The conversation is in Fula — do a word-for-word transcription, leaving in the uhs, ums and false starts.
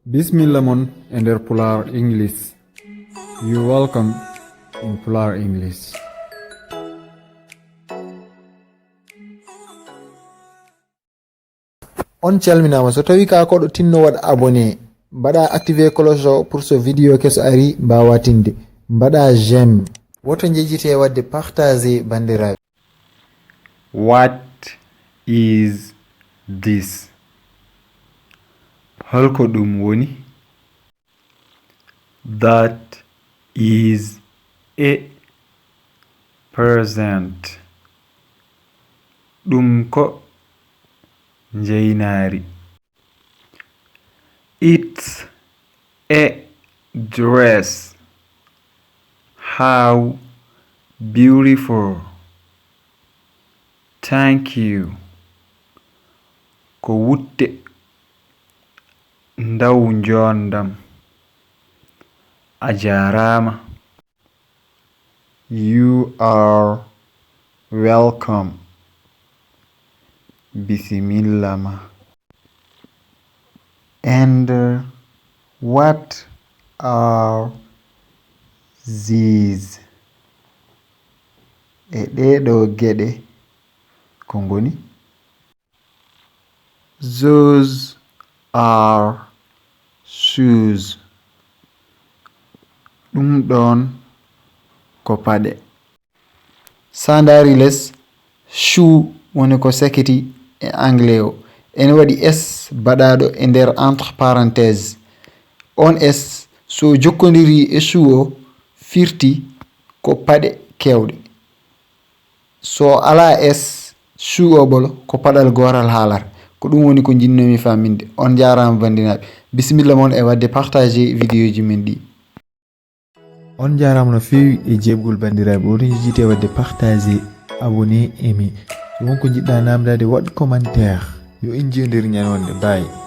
Bismilla mon e nder Pulaar English. You welcome in Pulaar English. On calminaama. So tawi ka koɗo tinno waɗ abonné, mbaɗa activé cloche o pour so vidéo keso ari mbawa tinde. Mbaɗa j'aime. Woto njejjite wadde partagé bandiraɓe. What is this? Holko ɗum woni? That is a present. Ɗum ko njeynaari. It's a dress. How beautiful. Thank you. Ko wutte. Ndaw njoondam. A jaaraama. You are welcome. Bisimilla ma. And what are these? E ɗee ɗoo geɗe ko ngoni? Those are shoes. Ɗum ɗoon ko paɗe. Sa ndaari les, shoe woni ko sakiti e anglais o. Ene waɗi S baɗaaɗo e nder entre parenthèse. On S, so jokkondirii e shoe o, firti ko paɗe keewɗe. So alaa S, shoe o ɓolo ko paɗal gootal haalata. Ko ɗum woni ko njiɗnoomi faaminde. On njaaraama banndiraaɓe. Bisimilla mon e waɗde partagé vidéo ji men ɗi. On njaaraama no feewi e jeeɓgol banndiraaɓe. Woto njejjite waɗde partagé, abonné, aimé. So won ko njiɗɗa naamndaade, waɗ commentaire. Yo en njiyodir ñande wonde. Bye.